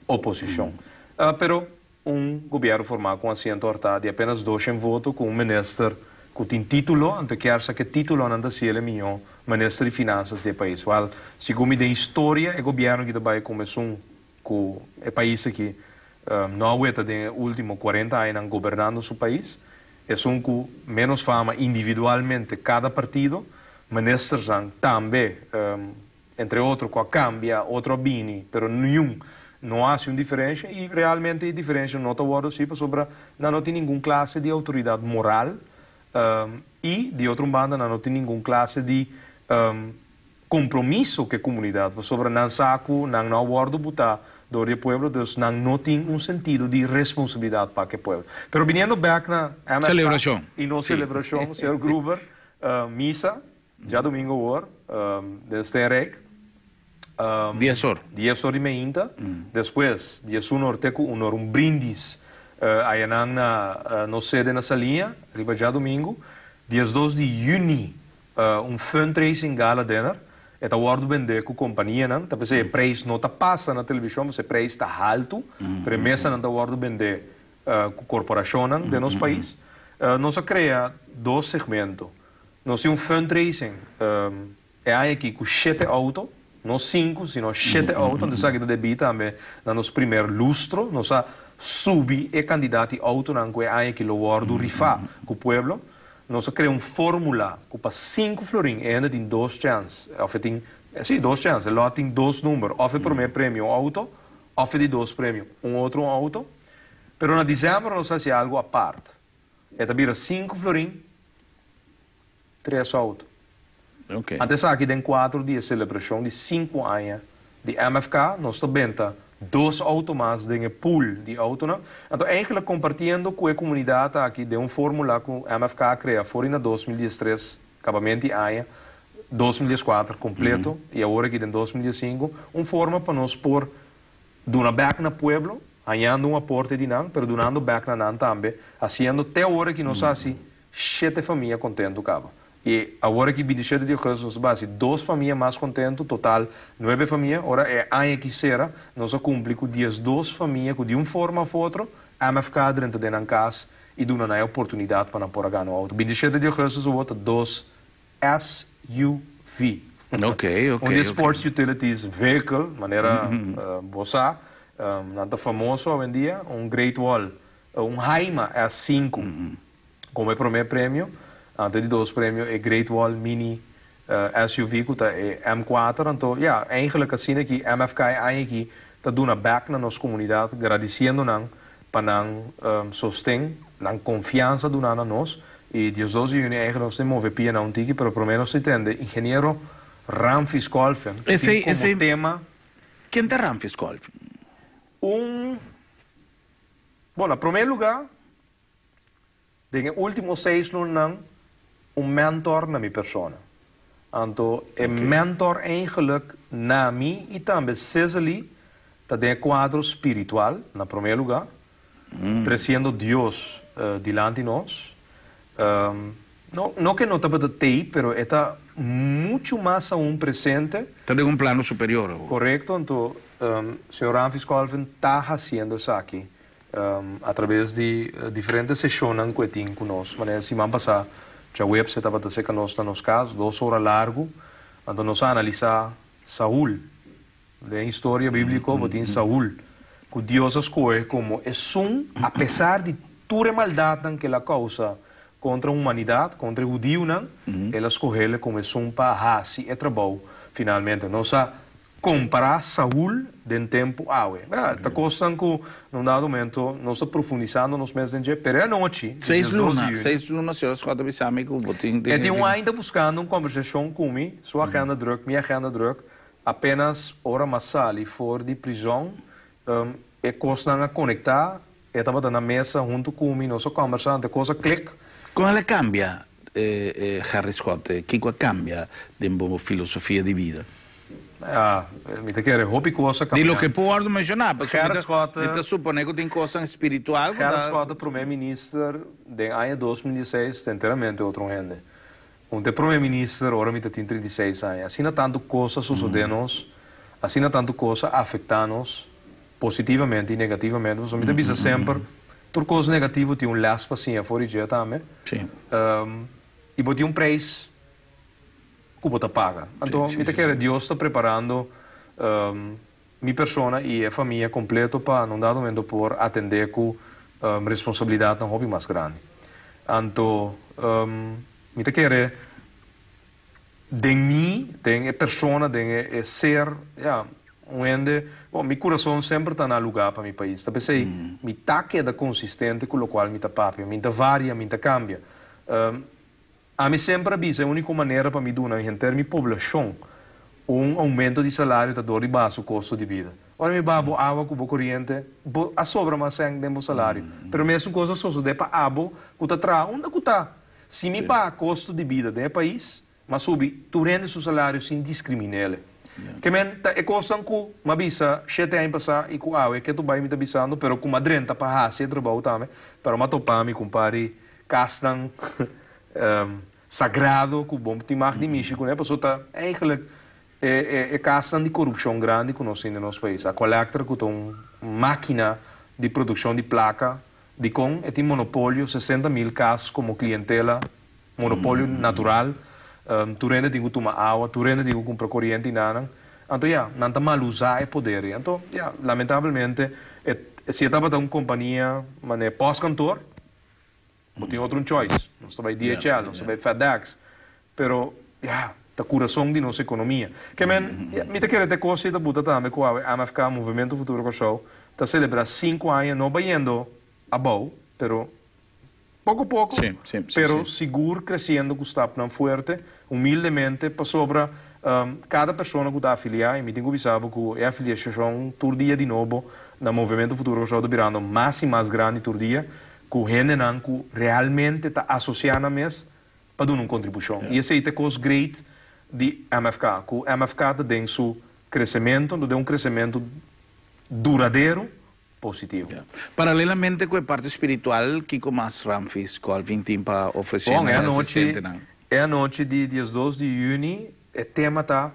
oposishon. Pero Un gobierno formá ku un asiento hortá di apenas doshen voto ku un minister ku tin título, anto kier sa ke títulonan ta si el e mihó minister di finansas di e pais. Wèl, segun mi den historia e gobierno ki ta bai komo esun ku e pais aki no a weta den e último kuarenta añanan gobernando su pais, esun ku ménos fama individualmente kada partido, ministersnan tambe. Entre otro cu a cambia, otro a bini, pero niun no a haci un diferencia y realmente e diferencia no ta wordo haci pasobra nan no tin ningun clase di autoridad moral y di otro un banda nan no tin ningun clase di compromiso cu e comunidad pasobra nan sa cu nan no a wordo buta. Dor di pueblo, dus nan no tin un sentido di responsabilidat pa ku e pueblo. Pero biniendo bèk na MFK Selebrashon. I nos selebrashon, señor Gruber, misa djadumingu awor den Steenrijk. 10 or. 10 or di mainta. Despues, 11 or te ku 1 or, un brindis ayanan na nos sede na Saliña, riba djadumingu. 12 di yüni, un fundraising gala dinner. E ta wòrdu bendé ku kompanianan. Ta p'esei e preis no ta pasa na televishon, pasobra e preis ta haltu, pero e mesanan ta wòrdu bendé ku korporashonnan den nos pais. Nos a krea dos segmento. Nos tin un fundraising e aña aki ku shete outo, no sinku, sino shete outo. Anto esaki ta debí tambe na nos primer lustro. Nos a subi e kantidat di outonan ku e aña aki lo wòrdu rifá ku pueblo. Nos a krea un fórmula ku pa sinku florin e hende tin dos chèns, òf e tin, sí, dos chèns, e lòt tin dos number, òf e promé premio un outo, òf e di dos premio un otro un outo. Pero na desèmber nos a hasi algu apart. E ta bira sinku florin, tres outo. Anto esaki den kuadro di e selebrashon di sinku aña di MFK, nos ta benta dos outo mas den e pool di outonan. Anto eigenlijk kompartiendo ku e komunidat aki den un formula ku MFK a krea for di na 2013, kabamento di aña, 2014 kompleto i awor aki den 2015, un forma pa nos por duna bèk na pueblo, hañando un aporte di nan, pero dunando bèk na nan tambe, hasiendo te awor aki nos hasi shete famia kontentu kaba. I awor aki 27 di ougùstùs nos ta bai hasi dos famia mas kontentu, total nuebe famia. Ora e aña aki sera, nos a kumpli ku 12 famia ku di un forma òf otro MFK a drenta den nan kas i duna nan e oportunidat pa nan por a gana un outo. 27 di ougùstùs awor ta dos SUV. Un di e Sports Utilities Vehicle, manera bo sa, nan ta famoso awendia, un Great Wall, un Haima S5. Komo e promé premio, anto e di dos premio e Great Wall Mini SUV ku ta e M4. Anto ya, eigenlijk asina ki MFK e aña aki ta duna bèk na nos komunidat gradisiendo nan pa nan sosten, nan konfiansa duná na nos. I 12 di yüni eigenlijk nos ta move pia na un tiki, pero promé nos ta tende ingeniero Ramfis Kolfen ku tin komo tema. Ken ta Ramfis Kolfen? Un, bon, na promé lugá Den e último seis lunanan un mentor na mi persona. Anto e mentor eigenlijk na mi i tambe Cezely ta den e kuadro spiritual na promé lugá, tresiendo Dios dilanti nos. No, no ke no tabata tei, pero e ta muchu mas aun presente. Ta den un plano superior awor. Korekto, anto señor Ramfis Colvin ta hasiendo esaki A traves di diferente seshonnan ku e tin ku nos. Manera siman pasá djaweps e tabata serka nos na nos kas 2 ora largu. Anto nos a analisá Saul. Den historia bíbliko bo tin Saul ku Dios a skohe komo esun apesar di tur e maldatnan ku el a kousa kontra humanidat, kontra e hudiunan, el a skoh'el komo esun pa hasi e trabou finalmente. Nos a kompará Saul den tempu awe. Ta kosnan ku na un dado momento nos ta profundisando nos mes den dje, pero e anochi, di Seis 12 di luna, yüni. 6 luna señor Schotte a bisa mi ku bo tin. E tin un aña ta buskando un kombersashon ku mi, su agenda druk, mi agenda druk, apenas ora m'a sali for di prizòn, e kosnan a konektá, e tabata na mesa huntu ku mi, nos a kombersá, anto e kos a klik. Kon el a kambia, Harry Schotte? Kiko a kambia den bo filosofia di bida? Ja, mi ta kere hopi kos a Di kambia. loke por wòrdu menshoná, pasobra Gerrit Schotte, mi ta suponé ku tin kosnan spiritual ku Gerrit ta. Schotte promé minister den aña 2016 ta enteramente otro hende. Un ta e promé minister ora mi ta tin 36 aña. Asina tantu kos a sosodé nos, asina tantu kos a afektá nos, positivamente i negativamente, pasobra mi ta bisa semper, tur kos negativo tin un lès pa siña for di dje tambe. I bo tin un preis ku bo ta paga. Anto mi ta kere Dios ta preparando mi persona i e famia kompleto pa na un dado momento por atendé ku responsabilidatnan hopi mas grandi. Anto mi ta kere den mi, den e persona, den e ser, ya, un hende, bon, mi kurason semper ta na lugá pa mi pais. Ta p'esei mi ta keda konsistente ku lokual mi ta papia. Mi ta varia, mi ta kambia. Ami semper a bisa e úniko manera pa mi duna henter mi poblashon un oumento di salario ta dor di baha su kosto di bida. Ora mi baha bo awa ku bo koriente, bo a sobra mas sèn den bo salario. Pero mesun kos a sosodé pa abo ku ta traha unda ku ta. Si mi baha kosto di bida den e pais, m'a subi tur hende su salario sin diskrimin'ele. Ke men ta e kosnan ku m'a bisa shete aña pasá i ku awe ke tur bai mi ta bisando, pero ku m'a drenta pa hasi e trabou tambe, pero m'a topa mi ku un par di kasnan sagrado ku bo tin mag di mishi kuné, pasobra ta eigenlijk E kasnan di korupshon grandi ku nos tin den nos pais. Aqualectra ku ta un makina di produkshon di plaka, dikon e tin monopolio, 60.000 kas komo klientela, monopolio natural, tur hende tin ku tuma awa, tur hende tin ku kumpra koriente i nanan. Anto ya, nan ta malusá e poder ei. Anto ya, lamentablemente e si e tabata un kompania manera pòstkantor, Bo tin otro un choice. Nos ta bai DHL, nos ta bai FedEx. Pero, ya, ta kurason di nos ekonomia. Ke men, ya, mi ta kere te kos ei ta buta tambe ku awe MFK, Movemento Futuro Kòrsou, ta selebrá sinku aña no bayendo abou, pero poko poko, pero sigur kresiendo ku stapnan fuerte, humildemente, pasobra kada persona ku ta afiliá, i mi tin ku bisa bo ku e afiliashon tur dia di nobo na Movemento Futuro Kòrsou ta birando mas i mas grandi tur dia, ku hendenan ku realmente ta asosiá nan mes pa duna un kontribushon. I esei ta e kos great di MFK, ku MFK ta den su kresementu, ta den un kresementu duradero positivo. Paralelamente ku e parti spiritual, kiko mas Ramfis Colvin tin pa ofresé Bon, na e e anochi, asistentenan? e anochi di 12 di yüni e tema ta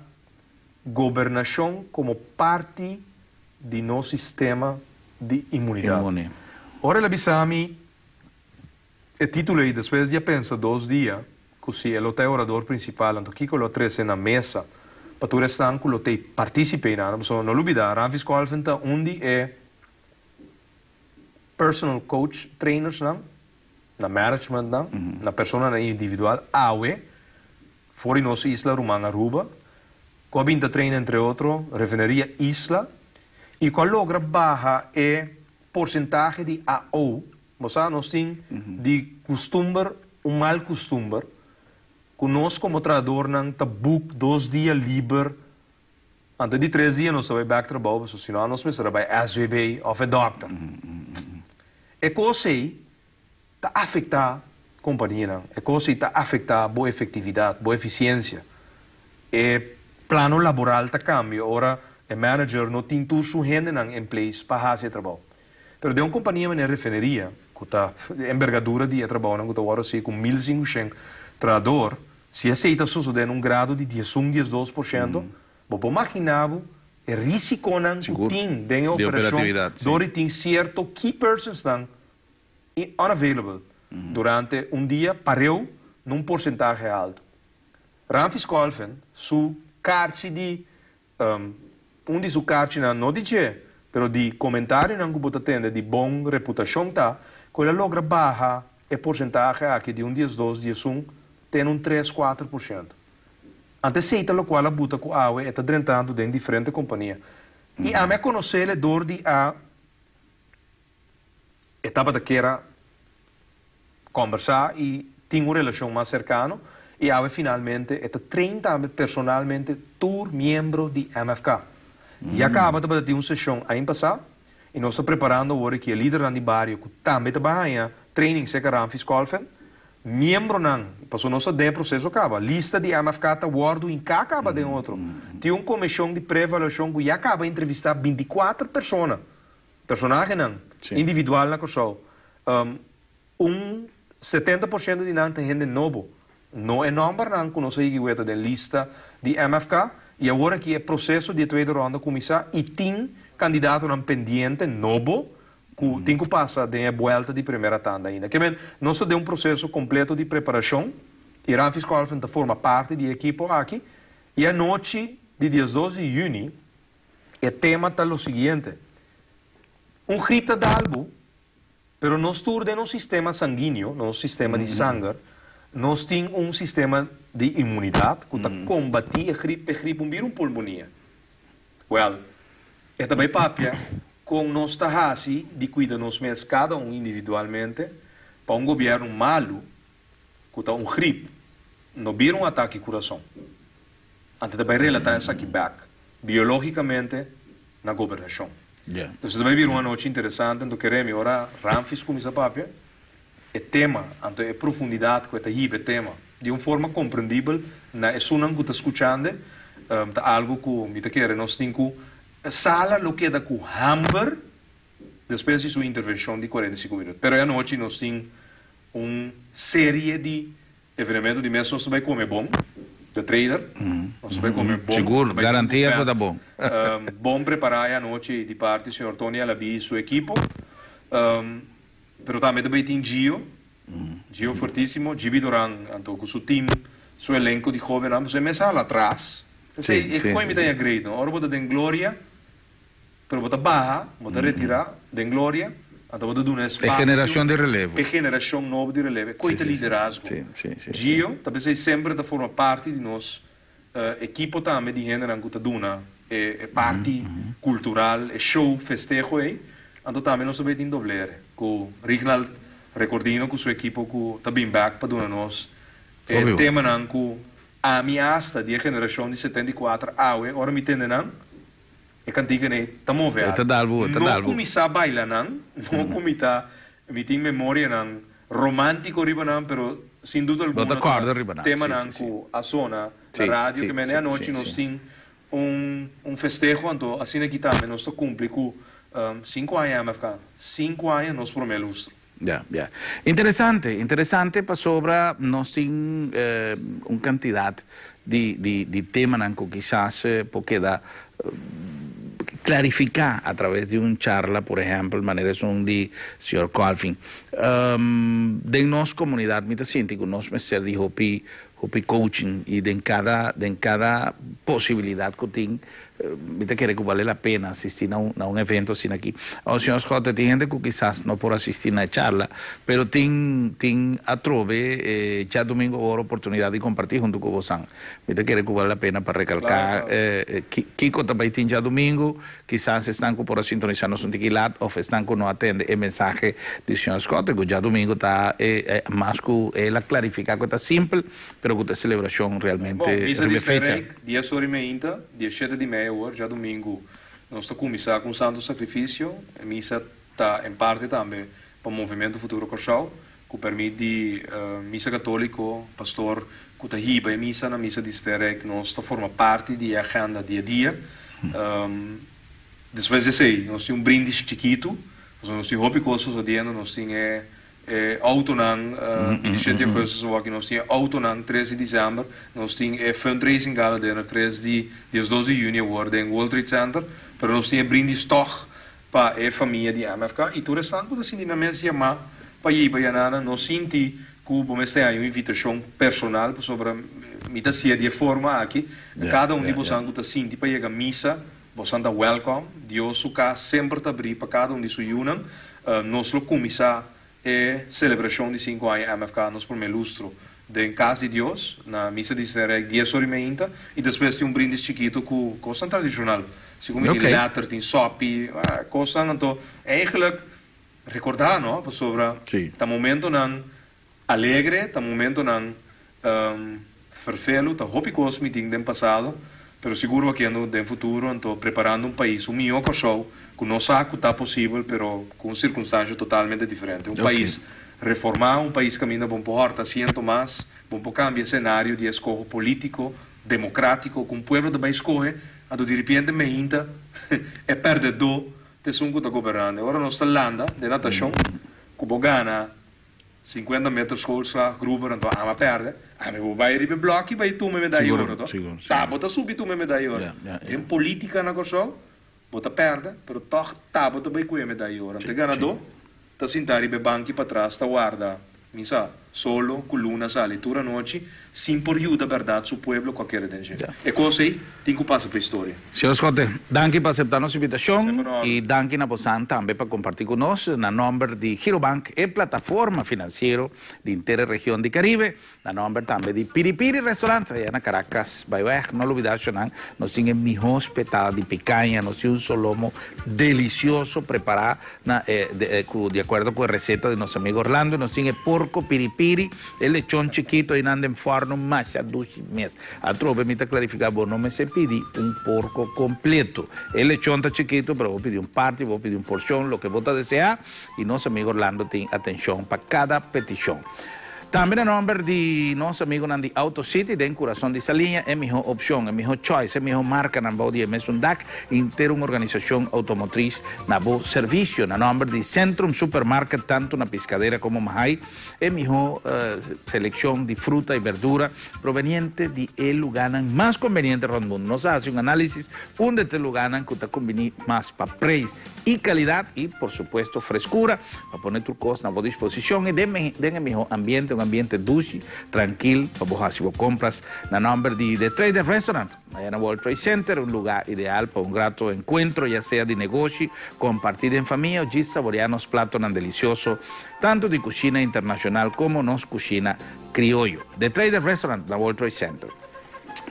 Gobernashon komo parti di nos sistema di inmunidat. Inmune. Ora el a bisa mi e título ei, despues di a pensa dos dia ku si e lo ta e orador prinsipal, anto kiko lo a trese na mesa pa tur esnan ku lo t'ei partísipe einan, pasobra no lubidá, Ramfis Colvin ta un di e personal coach trainersnan na managementnan, na personanan individual awe for di nos isla ruman Aruba, ku a bin ta train entre otro Refineria Isla i ku a logra baha e porsentahe di AO, bo sa nos tin di kustumber un mal kustumber ku nos komo trahadornan ta boek dos dia liber anto di tres dia nos ta bai bèk trabou pasobra si no nos mester a bai SVB òf e dòkter. E kos ei ta afektá kompanianan, e kos ei ta afektá bo efektividat, bo efisiensia. E plano laboral ta kambia ora e manager no tin tur su hendenan in place pa hasi e trabou. Pero den un kompania manera refineria, ku ta e embergadura di e trabounan ku ta wòrdu hasi ku 1500 trahador, si esei ta sosodé na un grado di 11, 12%, bo por maginá bo e risikonan ku tin den e operashon dor di tin sierto key personsnan i unavailable durante un dia pareu na un porsentahe haltu. Ramfis Colvin su karchi di un di su karchinan no di dje pero di komentarionan ku bo ta tende di bon reputashon ta ku el a logra baha e porsentahe aki di un 12, 11 te na un tres, 4%. Ante esei ta lokual a buta ku awe e ta drentando den diferente kompania. I ami a konosele dor di a E tabata kier a kòmbersá i tin un relashon mas serkano i awe finalmente e ta train tambe personalmente tur miembro di MFK. Ya kaba tabata tin un seshon aña pasá i nos ta preparando awor aki e lidernan di bario ku tambe ta bai haña training serka Ramfis Kolfen. Miembronan, pasobra nos ta den e proseso kaba, lista di MFK ta wòrdu hinká kaba den otro. Tin un komishon di pre-evaluashon ku ya kaba entrevistá 24 persona. Personahenan individual na Kòrsou, un 70% di nan ta hende nobo. No e nòmbernan ku nos a higi weta den lista di MFK i awor aki e proseso di e tweede ronda kuminsá i tin kandidatonan pendiente nobo ku tin ku pasa den e buèlta di primera tanda ainda. Ke men, nos ta den un proseso kompleto di preparashon i Ramfis Kolven ta forma parti di e ekipo aki i anochi di 12 di yüni E tema ta lo siguiente, Un grip ta dal bo, pero nos tur den nos sistema sanguíneo, nos sistema di sanger, nos tin un sistema di inmunidat ku ta kombatí e grip p'e grip un bira un pulmonia. Wèl, e ta bai papia kon nos ta hasi di kuida nos mes kada un individualmente pa un gobièrnu malu ku ta un grip no bira un atake kurason. Anto ta bai relatá esaki bèk. Biológikamente. Na gobernashon. Entonces ta bai bira un anochi interesante, anto kere mi ora Ramfis kuminsá papia e tema, anto e profundidat ku e ta hiba e tema di un forma komprendibel na esunnan ku ta skuchando, ta algu ku mi ta kere nos tin ku sala lo keda ku hamber despues di su intervenshon di 45 minüt. Pero e anochi nos tin un serie di Evenemento di mes nos ta bai come bon, The Trader, nos ta bai come bon. Sigur, garantia cu ta bon. Bon prepara e anochi di parti señor Tony Alabi y su ekipo. Pero tambe ta bai tin Gio, Gio Fortisimo, Gibi Doran anto cu su team, su elenco di hobennan, pasobra e mes a hala atras. Esey e coe mi ta haña great, no? Ora bo ta den gloria. Pero bo ta baha, bo ta retirá den gloria, anto bo ta duna espasio. E generashon di relevo. P'e generashon nobo di relevo. E koe ta liderazgo. Gio ta p'esei semper ta forma parti di nos ekipo tambe di hendenan ku ta duna e parti kultural, e show, festeho ei. Anto tambe nos ta bay tin doblere ku Rignald Recordino ku su ekipo ku ta bin bek pa duna nos e temanan ku ami hasta di e generashon di 74 awe ora mi tende nan. E kantika nei ta move E ta dal bo, e ta No dal bo. kuminsá baila nan, no ku mi ta, mi tin memorianan romántico riba nan, pero sin duda Bo ta alguna kòrda riba nan, sí, temanan sí, sí. ku a sona na Sí, radio, sí, ke mene sí, anochi sí, nos sí. tin un un festeho, anto asina aki tambe nos ta kumpli ku sinku aña MFK, sinku aña nos promé lustro. Ya, ya. Interesante, interesante pasobra nos tin un kantidat di di di temanan ku kisas por keda klarifiká a traves di un charla, por ehèmpel manera esun di señor Colvin. Den nos komunidat mi ta sinti ku nos mester di hopi hopi coaching y den cada den cada posibilidad cu tin mi ta kere cu bale la pena asisti na un na un evento asina aki. Awor señor Schotte tin hende cu kisas no por asisti na e charla pero tin tin atrobe djadomingo awor oportunidad di comparti hunto cu bosan. Mi ta kere cu bale la pena pa recalca kico ta bay tin djadomingo. Kisas esnan ku por a sintonisá nos un tiki lat òf esnan ku no a tende e mensahe di señor Schotte ku djadumingu ta e mas ku el a klarifiká ku e ta simpel pero ku ta e selebrashon realmente Bon, misa riba di e fecha. Sterrijk, dies ora i meinta, dieshete di mei awor, djadumingu, nos ta kuminsá ku un santu sakrifisio. E misa ta en parte tambe pa Movementu Futuro Kòrsou, ku pèrmit di Misa Katóliko, pastor ku ta hiba e misa na Misa di Sterrijk, nos ta forma parti di e agenda di e dia. Despues di esei nos tin un brindis chikitu, pasobra nos tin hopi kos sosodiendo, nos tin e e outonan 27 di augustus awor aki, nos tin e outonan 3 di december, nos tin e fundraising gala dinner 3 di 12 di juni awor den World Trade Center, pero nos tin e brindis tòg Pa e famia di MFK i tur esnan ku ta sinti nan mes yamá pa yiba yanana, no sinti ku bo mester haña un invitashon personal pasobra mi ta siña di e forma aki. Kada un di bosan ku ta sinti pa yega misa, bosan ta wèlkòm. Dios su kas semper ta abrí pa kada un di su yunan. Nos lo kuminsá E selebrashon di sinku aña MFK nos promé lustro den Kas di Dios na Misa di Sterrijk dies ora i meinta i despues tin un brindis chikitu ku kosnan tradishonal, segun mi tin letter, tin sòpi, kosnan anto eigenlijk rekordá no pasobra ta momentonan alegre, ta momentonan Ferfelu ta hopi kos mi tin den pasado, pero sigur wakiendo den futuro, anto preparando un pais, un mihó Kòrsou, ku no sa ku ta posibel, pero ku un sirkunstansha totalmente diferente. Un pais reformá, un pais kaminda bon por hòrta asiento mas, bon por kambia esenario di eskoho polítiko, demokratiko, ku un pueblo ta bai skohe, anto diripiente meinta e pèrdedó ta esun ku ta gobernando. E ora nos ta landa den natashon ku bo gana 50 meter schoolslag, Gruber anto ama perde, ami bo bai riba e blokkie bai tuma e medaya oro to. Ta bo ta subi tuma e medaya oro. Den politica na Kòrsou bo ta perde, pero tòg ta bo ta bai ku e medaya oro. Anto e ganadó ta sinta riba e banki patras ta warda, mi sa, solo ku luna sali tur anochi sin por yuda bèrdat su pueblo ku a kere den dje. E kos ei tin ku pasa pa historia. Señor Schotte, danki pa aseptá nos invitashon i danki na bosan tambe pa kompartí ku nos. Na nòmber di Girobank, e plataforma finansiero di henter e region di Karibe, na nòmber tambe di Piri Piri Restaurant aya na Caracas, Baiweg, no lubidá shonnan, nos tin e mihó spetada di picaña, nos tin un solomo delisioso prepará na e ku di akuerdo ku e reseta di nos amigo Orlando, nos tin e porko piri piri, e lechon chikito einan den fòrno. bòrnu masha dushi mes. Atrobe mi ta klarifiká, bo no mester pidi un porko kompleto. E lechon ta chikitu, pero bo pidi un parti, bo pidi un porshon, loke bo ta deseá, i nos amigo Orlando tin atenshon pa kada petishon. Tambe na nòmber di nos amigunan di Auto City den Kurason di Saliña, e mihó opshon, e mihó choice, e mihó markanan bou di e mesun dak, henter un organisashon outomotris na bo servisio. Na nòmber di Centrum Supermarket tantu na Piscadera komo Mahai, e mihó selekshon di fruta i berdura proveniente di e lugánan mas konbeniente rònt mundu. Nos a hasi un análisis unda ta e lugánan ku ta kumbiní mas pa preis i kalidat i por supuesto freskura pa pone tur kos na bo disposishon i den den e mihó ambiente, un ambiente dushi, trankil pa bo hasi bo kompras. Na nòmber di The Trader Restaurant, aya na World Trade Center, un lugá ideal pa un grato enkuentro ya sea di negoshi, kompartí den famia o djis saboreá nos platonan delisioso tantu di kushina internashonal komo nos kushina krioyo. The Trader Restaurant na World Trade Center.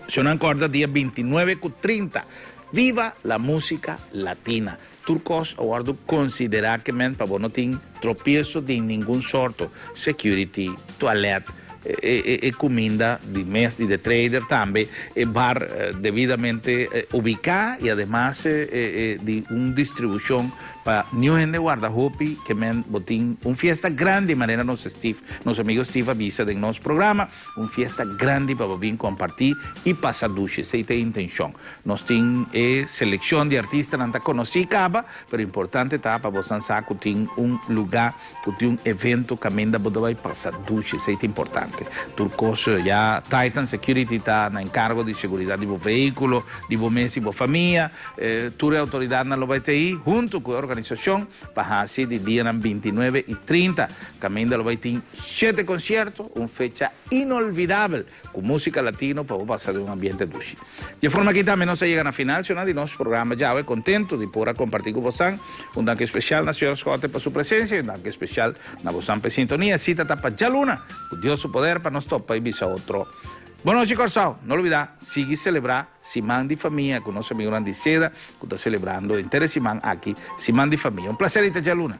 Shonnan kòrda dia 29 ku 30. Viva la música latina! Tur kos a wòrdu konsiderá ke men pa bo no tin tropieso di ningun sorto, security, toilet, e kuminda di mes di The Trader tambe, e bar debidamente ubiká i ademas di un distribushon pa niun hende warda hopi ke men bo tin un fiesta grandi manera nos Steve, nos amigo Steve a bisa den nos programa. Un fiesta grandi pa bo bin kompartí i pasa dushi. Esei ta e intenshon. Nos tin e selekshon di artistanan ta konosí kaba, pero importante ta pa bosan sa ku tin un lugá, ku tin un evento kaminda bo ta bai pasa dushi. Esei ta importante. Tur kos ya Titan Security ta na enkargo di seguridat di bo vehíkulo, di bo mes i bo famia. Tur e outoridatnan lo bai ta ei huntu ku e organisashon pa hasi di dianan 29 i 30. Kaminda lo bai tin shete konsierto, un fecha inolvidabel ku músika latino pa bo pasa den un ambiente dushi. Di e forma aki tambe nos a yega na final shona di nos programa djawe. Kontentu di por a kompartí ku bosan. Un danki spesial na señor Schotte pa su presensia i un danki spesial na bosan pa e sintonia. Sita ta pa djaluna ku Dios su poder pa nos topa i bisa otro Bon nochi Kòrsou! No lubidá sigui selebrá Siman di Famia ku nos amigunan di seda ku ta selebrando henter e siman aki Siman di Famia. Un plaser di ta djaluna.